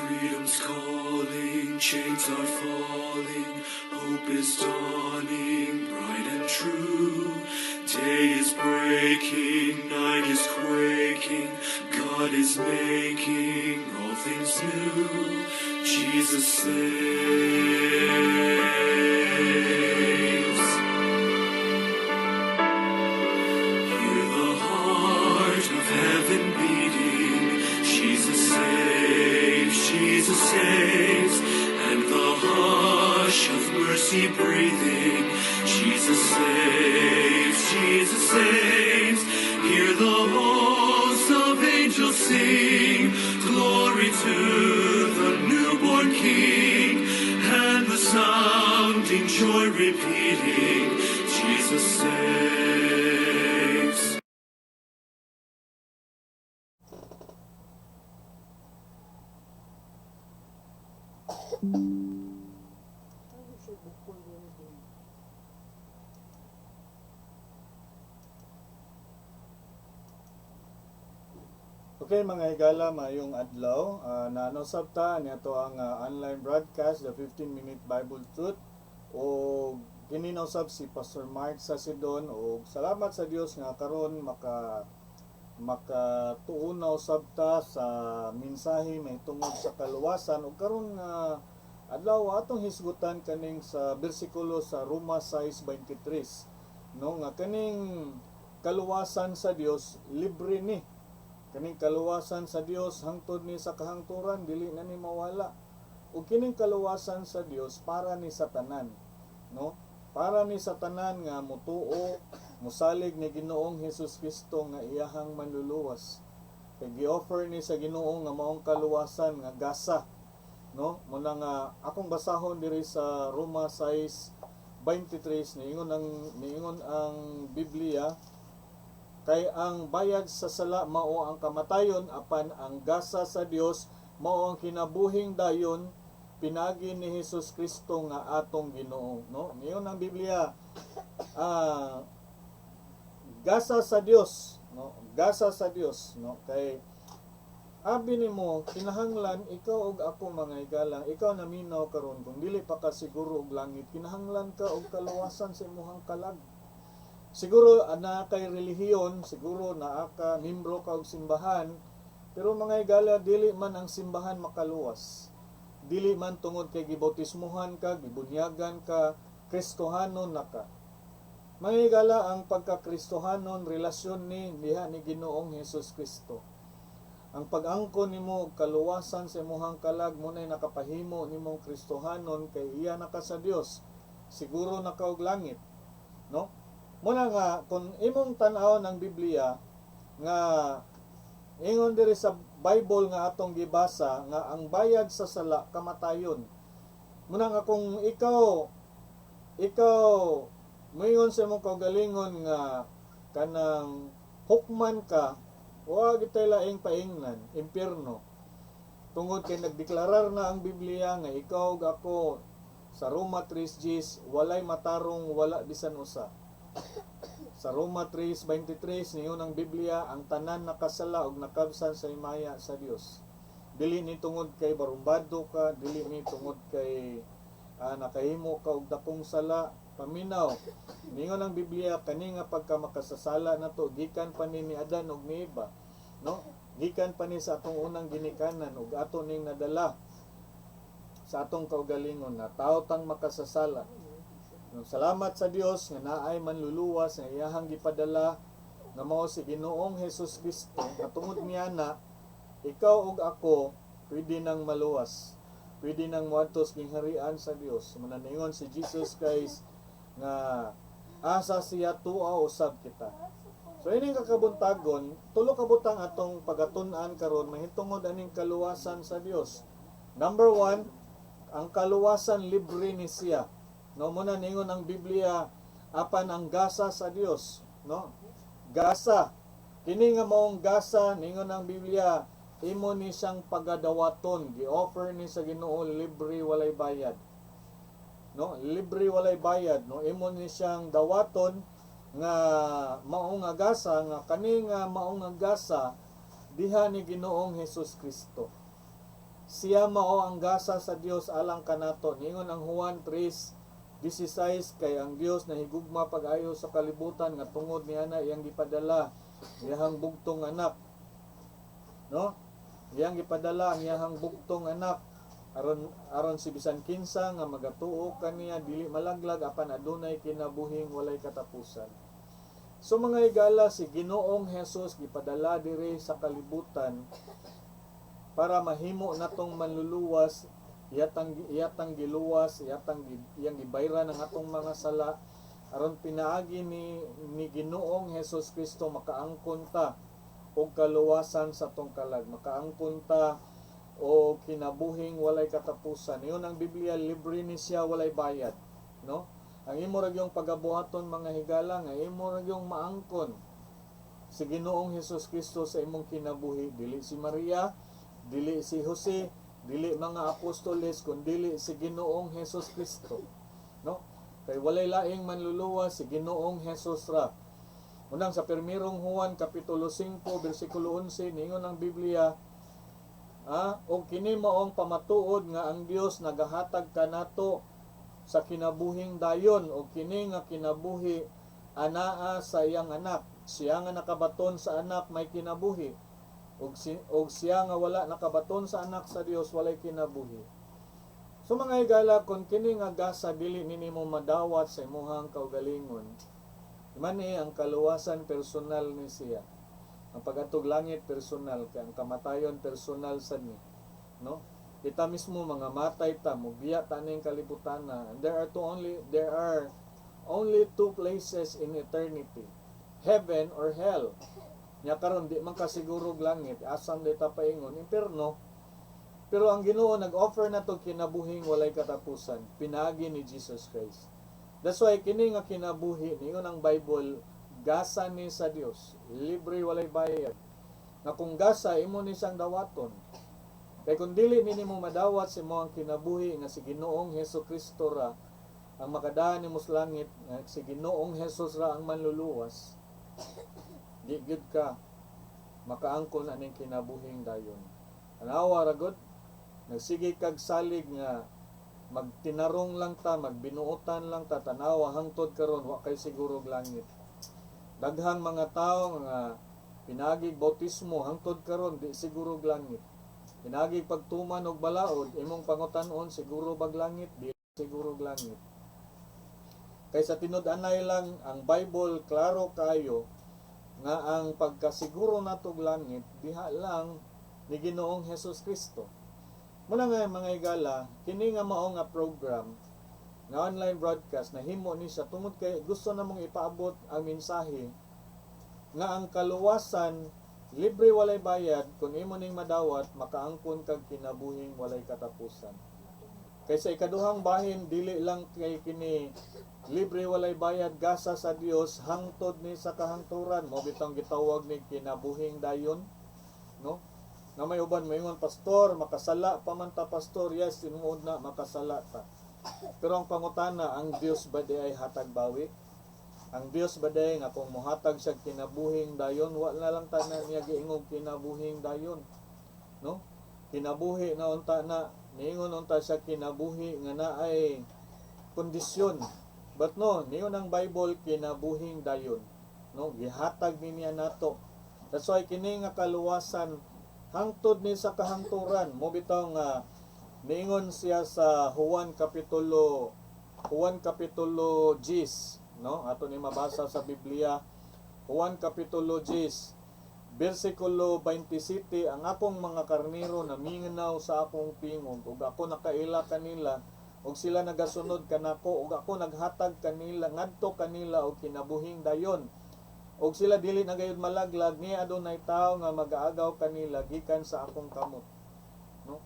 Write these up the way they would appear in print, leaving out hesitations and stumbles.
Freedom's calling, chains are falling, hope is dawning, bright and true. Day is breaking, night is quaking, God is making all things new. Jesus saves. Hear the heart of heaven beating. Jesus saves, Jesus saves, and the hush of mercy breathing. Jesus saves, Jesus saves. Hear the hosts of angels sing, glory to the newborn King, and the sounding joy repeating, Jesus saves. Ano siya bukol yun din? Okay, mga higala, maayong adlaw. Naano sabta niya ang online broadcast, the 15-minute Bible Truth. O kini na usab si Pastor Mark Sasidon, o salamat sa Dios nga karon makatuon na usab ta sa mensahe mahitungod sa kaluwasan. Ug karon nga adlaw atong hisgutan kaning sa bersikulo sa Roma 6:23, no, nga kaning kaluwasan sa Dios libre ni. Kaning kaluwasan sa Dios hangtod ni sa kahangturan, dili na ni mawala. Ug kining kaluwasan sa Dios para ni sa tanan, no? Para ni sa tanan nga mutuo, musalig ni Ginoong Hesus Kristo nga iyahang manluluwas. Kay gi-offer ni sa Ginoo nga maong kaluwasan nga gasa, no? Muna nga akong basahon diri sa Roma 6:23, niingon ang Biblia, kay ang bayad sa sala mao ang kamatayon, apan ang gasa sa Dios mao ang kinabuhing dayon pinagi ni Hesus Kristo nga atong Ginoo, no? Niingon ang Biblia, gasa sa Dios, no? Gasa sa Dios, no? Kay abi nimo kinahanglan ikaw ug ako, mga higala, ikaw naminaw karon, kung dili pa ka siguro og langit, kinahanglan ka og kaluwasan sa imong kalag. Siguro naa kay relihiyon, siguro naa ka membro ka og simbahan, pero mga higala, dili man ang simbahan makaluwas. Dili man tungod kay gibautismuhan ka, gibunyagan ka, Kristohanon na ka. Mga higala, ang pagka-Kristohanon relasyon ni diha ni Ginoong Hesus Kristo. Ang pag-angkon nimo og kaluwasan sa imong kalag mo nay nakapahimo nimong Kristohanon kay iya na ka sa Dios. Siguro na ka og langit, no? Muna nga kung imong tan-awon ang Biblia nga ingon diri sa Bible nga atong gibasa nga ang bayad sa sala kamatayon. Muna nga kung ikaw moingon sa imong kaugalingon nga kanang hukman ka, wa gitay laing paingnan, impierno. Tungod kay nagdeklarar na ang Biblia nga ikaw ug ako sa Roma 3:10, walay matarong, wala bisan usa. Sa Roma 3:23 niyon ang Biblia, ang tanan nakasala og nakabsan sa himaya sa Dios. Dili ni tungod kay barumbado ka, dili ni tungod kay nakahimo ka og dakong sala. Paminaw, ningon ang Biblia kani nga pagka makasasala nato gikan pa ni Adan ug ni Eva, no? Gikan pa ni sa atong unang ginikanan ug ato ning nadala sa atong kaugalingon na tao tang makasasala. Salamat sa Dios nga naay manluluwas nga iyahang gipadala nga mao si Ginoong Hesus Kristo, nga tungod niya na ikaw ug ako pwede nang maluwas, pwede nang moadto sa gingharian sa Dios. Muna ningon si Jesus Christ nga asa siya tuwa usab kita. So ining kakabuntagon, tulo ka butang atong pagatun-an karon mahitungod aning kaluwasan sa Dios. Number 1, ang kaluwasan libre ni siya. No, muna ningon ang Biblia, apan ang gasa sa Dios, no? Gasa. Kini nga maong gasa, ningon ang Biblia, imo ni siyang pagadawaton, gi-offer ni sa Ginoo libre, walay bayad. No, libre, walay bayad, no? Imo ni siyang dawaton nga maong nga gasa, nga kani nga maong nga gasa diha ni Ginoong Hesus Kristo. Siya mao ang gasa sa Dios alang kanato. Niingon ang Juan 3:16, kay ang Dios nahigugma pag-ayo sa kalibutan nga tungod niana iyang gipadala iyang bugtong anak, no? Iyang gipadala ang iyang bugtong anak aron aron si bisan kinsa nga magatuo kaniya dili malaglag apan adunay kinabuhing walay katapusan. So, mga higala, si Ginoong Hesus gipadala diri sa kalibutan para mahimo natong manluluwas, iyatang giluwas, iyang gibayran ang atong mga sala aron pinaagi ni Ginoong Hesus Kristo makaangkon ta og kaluwasan sa atong kalag, makaangkon ta og kinabuhing walay katapusan. Ingon ang Biblia, libre ni siya, walay bayad, no? Ang imo ra gyung pagabuhaton, mga higala, nga imo ra gyung maangkon si Ginoong Hesus Kristo sa imong kinabuhi. Dili si Maria, dili si Jose, dili mga apostoles, kun dili si Ginoong Hesus Kristo, no? Kay walay laing manluluwas, si Ginoong Hesus ra. Unang sa Primerong Juan kapitulo 5 bersikulo 11, ningon ang Biblia, og kini maong pamatuod nga ang Dios nagahatag kanato sa kinabuhing dayon, og kini nga kinabuhi anaa sa iyang Anak. Siya nga nakabaton sa Anak may kinabuhi, ug siya nga wala nakabaton sa Anak sa Dios walay kinabuhi. So, mga higala, kung kini nga gasa dili nimo madawat sa imuhang kaugalingon, man eh, ang kaluwasan personal ni siya. Ang pagadtog langit personal, kay ang kamatayon personal sad ni, no? Kita mismo mga matay ta, mubiya ta ning kalibutan na. And there are only two places in eternity: heaven or hell. Nya karon di man kasiguro og langit, asam di ta paingon? Impierno. Pero ang Ginoo nag-offer na to kinabuhing walay katapusan pinaagi ni Jesus Christ. That's why kini nga kinabuhi, niingon ang Bible, gasa ni sa Dios, libre, walay bayad. Nga kung gasa, imo ni siyang dawaton. Kay kung dili ni nimo madawat sa imong kinabuhi nga si Ginoong Hesus Kristo ra ang makadaan nimo sa langit, nga si Ginoong Hesus ra ang manluluwas, di gyud ka makaangkon aning kinabuhing dayon. Tanawa ra gud, nagsige kag salig nga magtinarong lang ta, magbinuotan lang ta, tanawa hangtod karon wa kay siguro og langit. Daghang mga tawo nga pinaagig bautismo, hangtod karon di siguro og langit. Pinaagig pagtuman og balaod, imong pangutan-on, siguro bag langit? Di siguro og langit. Kay sa tinud-anay lang, ang Bible klaro kayo nga ang pagkasiguro natog langit diha lang ni Ginoong Hesus Kristo. Muna nga, mga higala, kini nga mao nga program nga online broadcast nahimo ni siya tungod kay gusto namong ipaabot ang mensahe nga ang kaluwasan libre, walay bayad. Kung imo ning madawat, makaangkon kag kinabuhing walay katapusan. Kay sa ikaduhang bahin, dili lang kay kini libre, walay bayad, gasa sa Dios, hangtod ni sa kahangturan. Mo bitong gitawag ni kinabuhing dayon, no? Nga may uban moingon, "Pastor, makasala pa man ta, Pastor." Yes, tinuod na makasala ta. Pero ang pangutana, ang Dios ba diay hatag bawi? Ang Dios ba diay nga kung mohatag siya kinabuhing dayon, wa na lang tanan niya giingog kinabuhing dayon, no? Kinabuhi na unta na, niingon unta siya kinabuhi nga naay kondisyon. But no, niingon ang Bible, kinabuhing dayon, no? Gihatag ni niya nato. That's why kini nga kaluwasan hangtod ni sa kahangturan. Mo bitaw nga niingon siya sa Juan kapitulo 10, no? Ato ni mabasa sa Biblia, Juan kapitulo 10 bersikulo 27, "Ang akong mga karnero namingaw sa akong tingog, ug ako nakaila kanila ug sila nagasunod kanako, ug ako naghatag kanila ngadto kanila og kinabuhing dayon, ug sila dili na gayud malaglag, ni adunay tawo nga magaagaw kanila gikan sa akong kamot," no?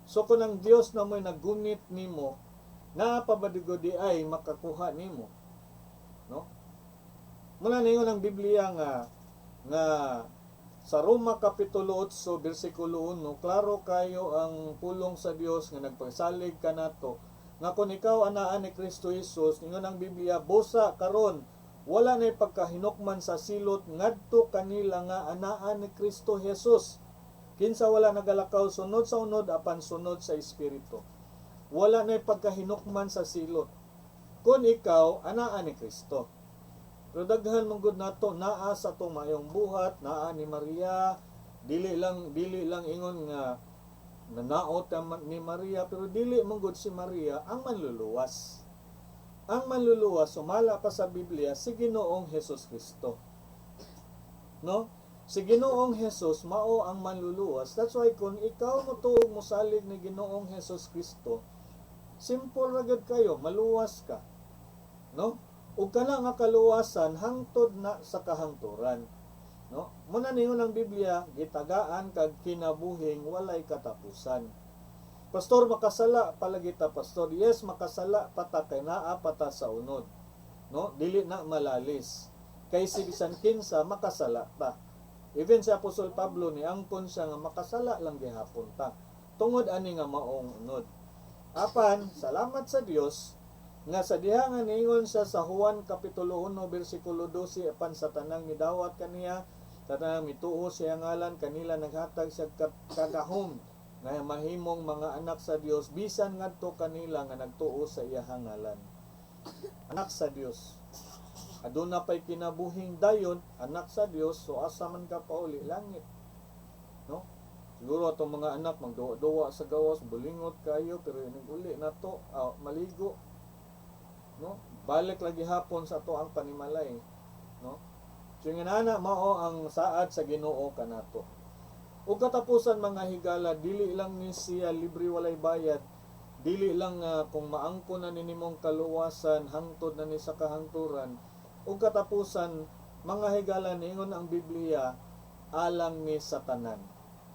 So kung ang Dios na mo'y naggunit nimo, naa pa ba di ay makakuha nimo, no? Muna ningon ang Biblia nga nga sa Roma kapitulo 8 bersikulo 1, klaro kayo ang pulong sa Dios nga nagpagsalig kanato nga kung ikaw anaan ni Kristo Jesus, ningon ang Biblia, busa karon wala nay pagkahinukman sa silot ngadto kanila nga anaan ni Kristo Jesus. Kinsa wala nagalakaw sunod sa unod apan sunod sa Espiritu. Wala na'y pagkahinukman sa silot kung ikaw anaa ni Kristo. Pero daghan man gud nato naa sa atong maayong buhat, naa ni Maria, dili lang ingon nga nanaot ni Maria, pero dili man gud si Maria ang manluluwas. Ang manluluwas, sumala pa sa Biblia, si Ginoong Hesus Kristo. No? Si Ginoong Hesus mao ang manluluwas. That's why kung ikaw motuo, mosalig ni Ginoong Hesus Kristo, simple ra gyud kayo, maluwas ka. No? Ug kana nga kaluwasan hangtod na sa kahangturan. No? Muna ningon ang Biblia, gitagaan kag kinabuhing walay katapusan. "Pastor, makasala palagi ta, pastor." Yes, makasala pa ta kay naa pa ta sa unod. No? Dili na malalis. Kay si bisan kinsa makasala ta. Even si Apostol Pablo, ni angkon siya nga makasala lang gihapon ta tungod ani nga maong unod. Apan salamat sa Dios nga sa diha nga niingon siya sa Juan kapitulo 1 bersikulo 12, apan sa tanang midawat kaniya, sa tanang mituo siya ngalan, kanila naghatag siya kagahom nga mahimong mga anak sa Dios, bisan ngadto kanila nga nagtuo sa iyahang ngalan. Anak sa Dios. Aduna pay kinabuhing dayon, anak sa Dios, so asa man ka pauli? Langit. No? Siguro atong mga anak magduwa-duwa sa gawas, bulingot kayo, pero inig uli nato, maligo. No? Balik lagi hapon sa ato ang panimalay, no? So yung inana mao ang saad sa Ginoo kanato. Ug katapusan, mga higala, dili lang ni siya libre, walay bayad. Dili lang kung maangko na ni nimong kaluwasan, hangtod na ni sa kahangturan. Ug katapusan, mga higala, niingon ang Biblia, alang ni sa tanan,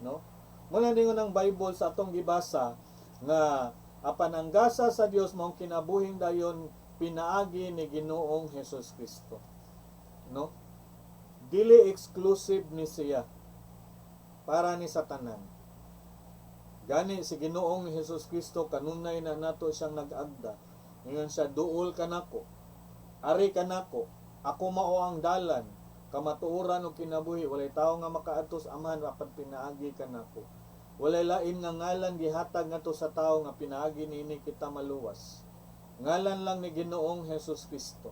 no? Muna ningon ang Bible sa atong gibasa nga apan ang gasa sa Dios maong kinabuhing dayon pinaagi ni Ginoong Hesus Kristo. No? Dili exclusive ni siya, para ni sa tanan. Gani si Ginoong Hesus Kristo, kanunay na nato siyang nag-agda. Ingon siya, "Duol kanako. Ari kanako. Ako mao ang dalan, kamatuoran ug kinabuhi. Walay tawo nga makaadto sa Amahan apan pinaagi kanako. Walay lain nga ngalan gihatag ngadto sa tawo nga pinaagi niini kita maluwas. Ngalan lang ni Ginoong Hesus Kristo."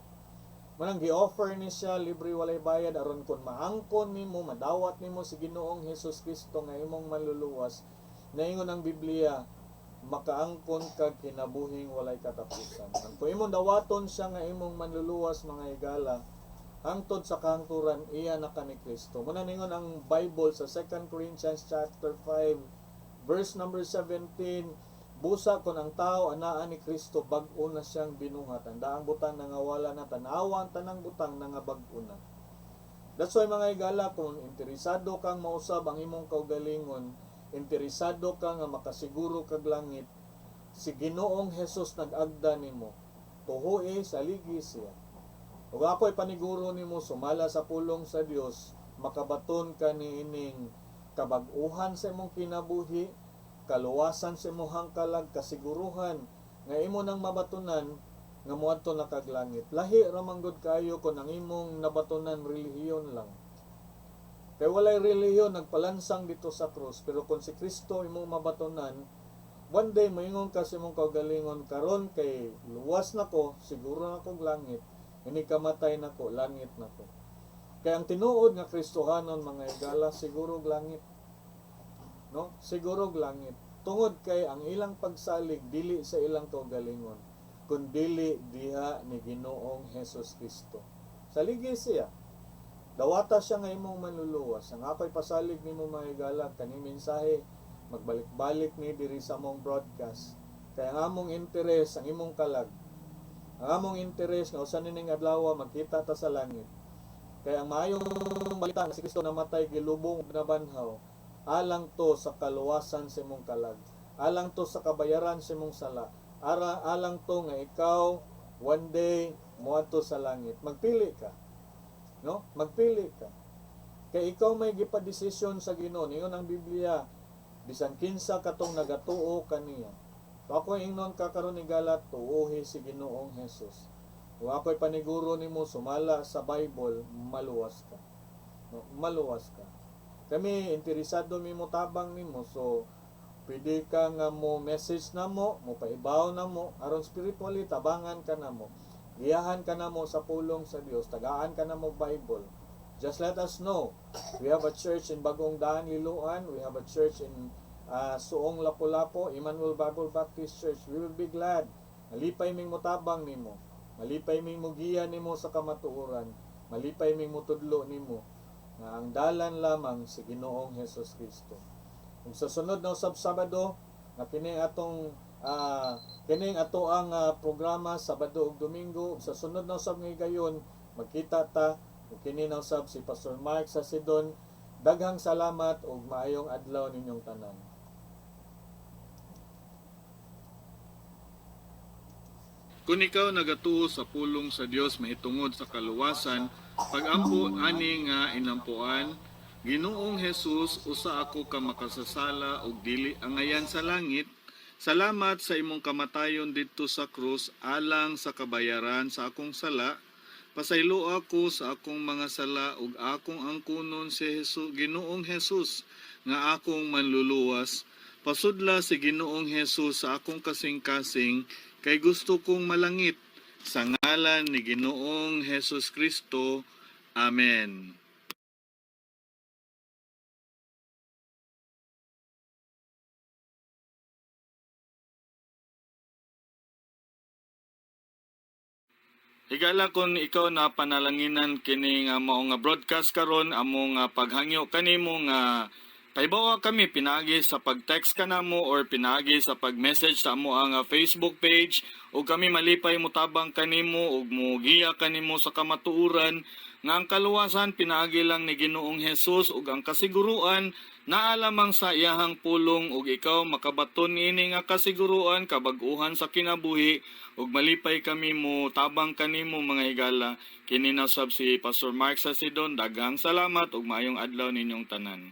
Manang gi-offer ni siya libre, walay bayad, aron kung maangkon nimo, madawat nimo si Ginoong Hesus Kristo nga imong manluluwas, naingon ang Biblia, makaangkon kag kinabuhing walay katapusan. Ang kung imong dawaton siya nga imong manluluwas, mga higala, hangtod sa kahangturan, iya na ka ni Kristo. Muna ningon ang Bible sa 2 Corinthians chapter 5 verse number 17, busa kon ang tao anaa ni Kristo, bag-o na siyang binuhat. Ang daang butang nangawala na, tanawa ang tanang butang nangabag-o na. That's why, mga higala, kung interesado kang mausab ang imong kaugalingon, interesado ka nga makasiguro kag langit, si Ginoong Hesus nag-agda nimo. Tuhoe, saligi siya. Ug ako'y paniguro nimo, sumala sa pulong sa Dios, makabaton ka niining kabag-uhan sa imong kinabuhi, kaluwasan sa imong kalag, kasiguruhan nga imo nang mabatunan nga moadto na kag langit. Lahi ra man gud kayo kung ang imong nabatunan relihiyon lang. Kay walay relihiyon nagpalansang dito sa krus, pero kung si Kristo imong mabatunan, one day moingon ka sa imong kaugalingon, "Karon kay luwas nako, siguro na kog langit, ini kamatay nako, langit nako." Kay ang tinuod nga Kristohanon, mga higala, siguro og langit. No? Siguro og langit. Tungod kay ang ilang pagsalig dili sa ilang kaugalingon, kun dili diha ni Ginoong Hesus Kristo. Saligi siya. Dawata siya nga imong manluluwas. Ang ako'y pasalig nimo, mga higala, kani mensahe magbalik-balik ni diri sa among broadcast. Kaya ang among interes ang imong kalag. Ang among interes nga usa nining adlaw magkita ta sa langit. Kaya ang maayong balita nga si Kristo namatay, gilubong ug nabanhaw, alang to sa kaluwasan sa imong kalag. Alang to sa kabayaran sa imong sala. Alang to nga ikaw one day moadto sa langit. Magpili ka. No? Magpili ka. Kay ikaw may gipadesisyon sa Ginoo. Ingon ang Biblia, bisan kinsa katong nagatuo kaniya. So ako ingnon ka karon, higala, tuohi si Ginoong Hesus. Kung ako'y paniguro nimo, sumala sa Bible, maluwas ka. No, maluwas ka. Kami interesado mi mo tabang nimo, so pwede ka nga mo message namo, mo pahibaw namo aron spiritually tabangan ka namo. Giyahan ka namo sa pulong sa Dios, tagaan ka namo Bible. Just let us know. We have a church in Bagong Daan, Liloan. We have a church in Suong, Lapu-Lapu, Emmanuel Bible Baptist Church. We will be glad. Malipay ming motabang nimo. Malipay ming mugiya nimo sa kamatuoran. Malipay ming mutudlo nimo nga ang dalan lamang si Ginoong Hesus Kristo. Ug sa sunod na usab Sabado nga kini atong kining ato ang programa Sabado ug Domingo, ug sa sunod na usab nga higayon magkita ta, ug kini na usab si Pastor Mark sa Sidon. Daghang salamat ug maayong adlaw ninyong tanan. Kung ikaw nagatuo sa pulong sa Dios mahitungod sa kaluwasan, pagampo ani nga inampuan: Ginoong Jesus, usa ako ka makasasala ug dili angayan sa langit. Salamat sa imong kamatayon didto sa krus alang sa kabayaran sa akong sala. Pasaylo ako sa akong mga sala ug akong angkunon si Jesus, Ginoong Jesus, nga akong manluluwas. Pasudla si Ginoong Jesus sa akong kasing-kasing kay gusto kong malangit. Sa ngalan ni Ginoong Jesus Kristo. Amen. Higala, kung ikaw na panalanginan kini nga mao nga broadcast karon, amo nga paghangyo kanimo nga pahibawa kami pinaagi sa pag-text kanamo or pinaagi sa pag-message sa amo ang Facebook page, ug kami malipay motabang kanimo ug mogiya kanimo sa kamatuoran nga ang kaluwasan pinaagi lang ni Ginoong Hesus ug ang kasiguruan naa lamang sa iyahang pulong, ug ikaw makabaton ini nga kasiguruan, kabag-uhan sa kinabuhi, ug malipay kami mo tabang kanimo, mga higala. Kini na sab si Pastor Mark Sasidon. Daghang salamat ug maayong adlaw ninyong tanan.